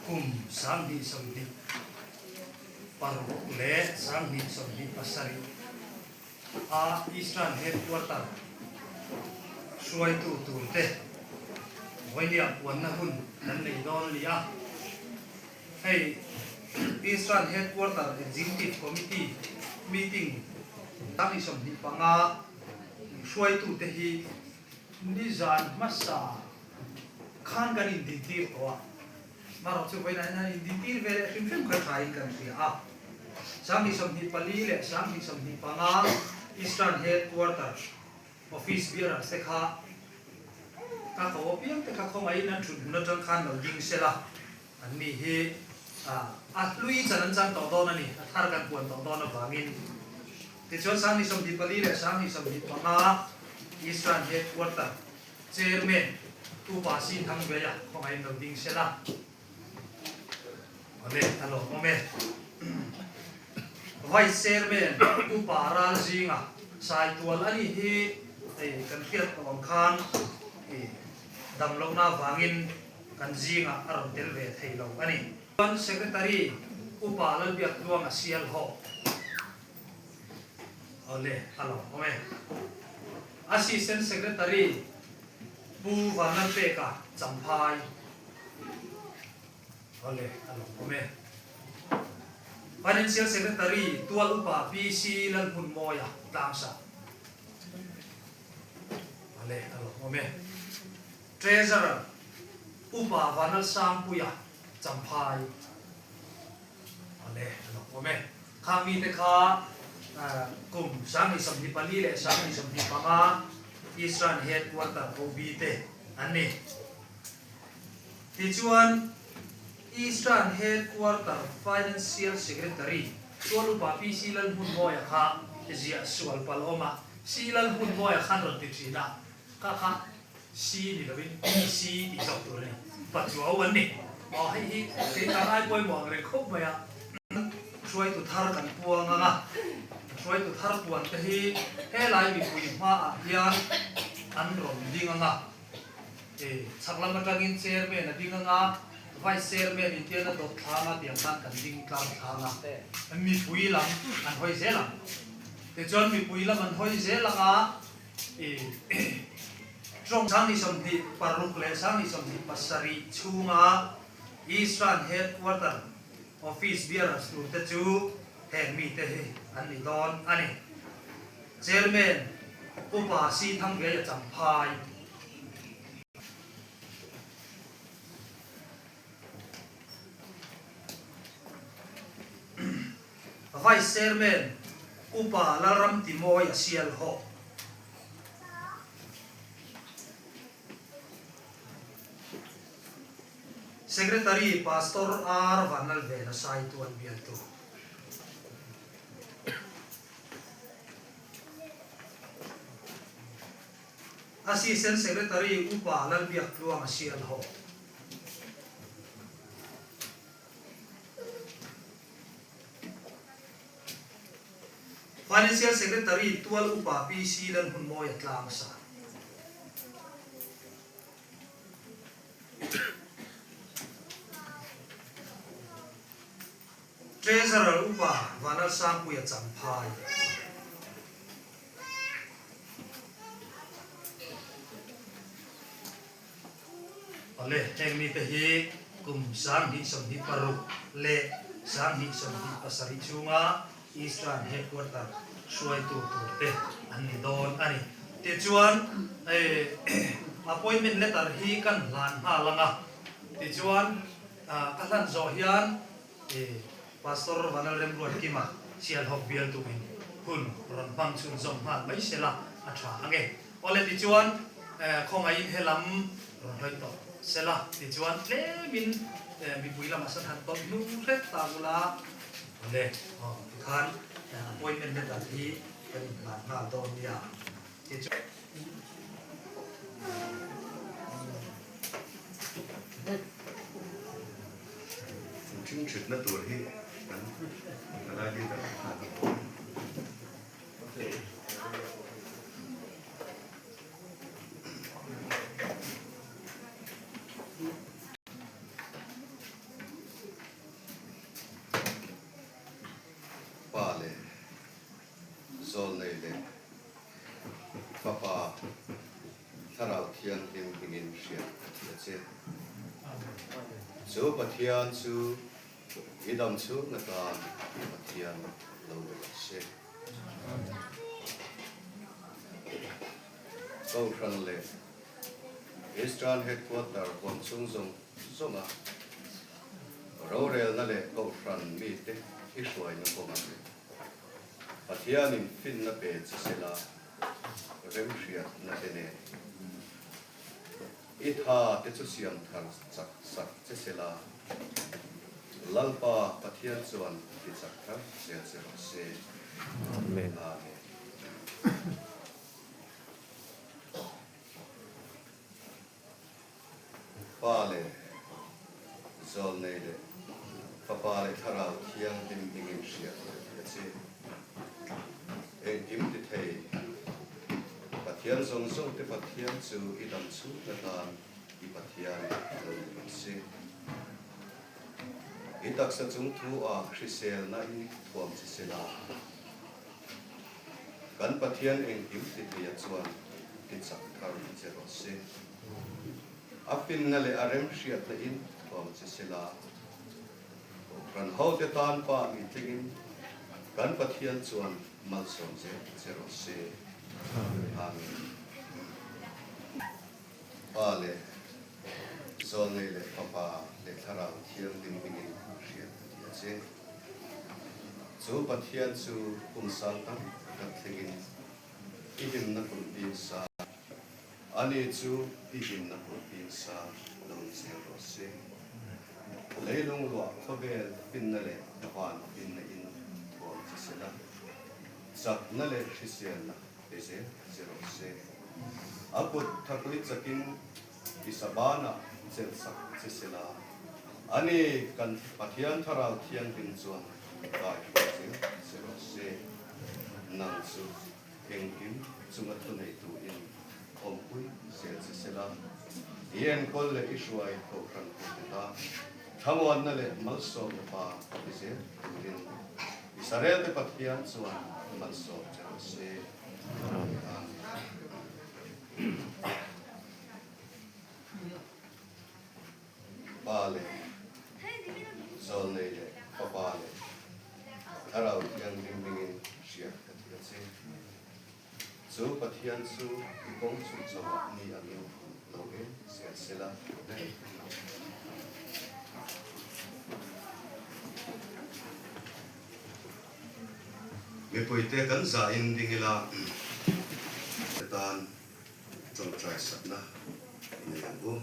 Kum 2026 leh 2027 a Eastern Headquarter hruaitu turte vawinia puanna hun kan nei dawn a ni a. Hei Eastern Headquarter Executive Committee meeting 2025 hruaitute hi nizan hmasa khan kan indintir tawh a, marawh chu vawiinah hian han indintir ve leh hrim hrim kha thain kan hria a. 2024 leh 2025 Eastern Headquarter Office bearer te kha ka ko apiang te kha khawngaihin an thut hmun atang khan lo ding sela, an ni hi a hlui chan an chan tawh dawn a ni, a thar kan puan tawh dawn avangin. Tichuan 2024 leh 2025 Eastern Headquarter Chairman Upa Sin Thang Veia khawngaihin lo ding sela. Awle, a lawmawm e. Vice Chairman Upa Ral Zinga Saitual a nih hi hei kan hriat tawh ang khan damlohna avangin kan zingah a rawn tel ve thei lo a ni. Chuan Secretary Upa Lalbiak Tluanga Sialhawk. Awle, a lawmawm e. Assistant Secretary Pu Vanlalpeka Champhai. Awle, a lawmawm e. Financial Secretary Tual Upa PC Lalhmunmawia Tlangsa. Awle, a lawmawm e. Treasurer Upa Vanlalsangpuia Champhai. Awle, a lawmawm e. Khang mite kha kum 2024 leh 2025 Eastern Headquarter OB te an ni. Tichuan, Eastern Headquarter Financial Secretary Tualupa PC Lalhmunmawia kha ziah sual palh awm a, C Lalhmunmawia khan rawn ti thin a, kha kha C ni lovin PC tih zawk tur a ni, Pachuau an ni. Aw hei hi kei tan ai pawimawh ang reng khawp mai a. Hruaitu thar kan puang ang a, hruaitu thar puan te hi helai mipui hmaah hian an rawn ding ang a. E, chhak lam atangin chairman a ding ang a, vice chairman in tian a dawt thlang a tiang khan kan ding tlang thlang a, mipui lam an hawi zel ang. Tichuan mipui lam an hawi zel ang a, e, tawng 2026 leh 2027 chhunga Eastern Headquarter Office bearers tur te chu heng mite hi an ni dawn a ni. Chairman Upa Si Thangvei a champhai. Vice Chairman Upa Lalramtimawi a sial hawh. Secretary Pastor R Vanlalvena Saitual bialtu. Assistant Secretary Upa Lalbiaktluanga Sialhawk. Financial Secretary Tual Upa PC Lalhmunmawia Tlangsa. Treasurer Upa Vanlalsangpuia Champhai. Awle, heng mite hi kum 2026 leh 2027 chhunga Eastern Headquarter hruaitu turte an ni dawn a ni. Tichuan, appointment letter hi kan hlan nghal ang a, tichuan ka hlan zawh hian Pastor Vanal Remruatkima Sialhawk bialtuin hun rawn hmang chhunzawm nghal mai sela a tha ang e. Awle tichuan khawngaihin helam rawn hlawih tawh sela tichuan tlemin mipui lamah san han tawlh hnu hret ta bula awle aw tikhan appointment letter hi kan inhlan nghal dawn nia tichuan. Ṭhingṭhitna tur hi kan palai leader khan a awm. Thianghlim hmingin hriat ka ti a che. Chu Pathian chu i dam chhung atan i Pathian lo ni rawh se. Kohhran leh Eastern Headquarter huam chhung zawng zawnga rorelna leh kohhran mite i hruaina kawngah Pathianin finna pe che sela remhriatna te nen i tha te chu siam thar chak sak che sela Lalpa Pathian chuan ti chak thar zel che rawh se. Amen. Pa leh Zawlnei leh Fapa leh Thlarau Thianghlim hmingin hriat a ti a che. Engkim ti thei Pathian zawng zawng te Pathian chu i dam chhung atan i Pathian lo ni rawh se. I taksa chung thu ah hriselna in thuam che sela. Kan Pathian engkim ti theia chuan ti chak thar che rawh se. A finna leh a remhriatna in thuam che se la. Kohhran hote tan pa ni tlingin kan Pathian chuan malsawm zel che rawh se. Amen. Pa leh Zawlnei leh Fapa leh Thlarau Thianghlim hmingin hriat a ti a che. Chu Pathian chu kum sang tam tak thlengin i hlimna kulhpin sa, ani chu i hlimna kulhpin sa lo ni zel rawh se. Leilung luah khawvel finna leh van finna in thuam che sela, chakna leh hriselna pe zel che rawh se. A kut thapui chakin i sabanah chelh sak che sela, ani kan Pathian Thlarau Thianghlim chuan kai hruai zel che rawh se. Nang chu engkim chunga thuneitu in awmpui zel che sela, i enkawl leh i hruai kohhran ho te tan thlamuanna leh malsawmna pa ti zel turin Israel te Pathian chuan malsawm che rawh se. Amen. Pa leh Zawlnei leh Fapa leh Thlarau Thianghlim hmingin hriat ka ti a che. Chu Pathian chu i kawng chhun chauhah ni angin lo en zel sela. Mipuite kan zahin ding ila tan tawngtai sakna i nei ang u.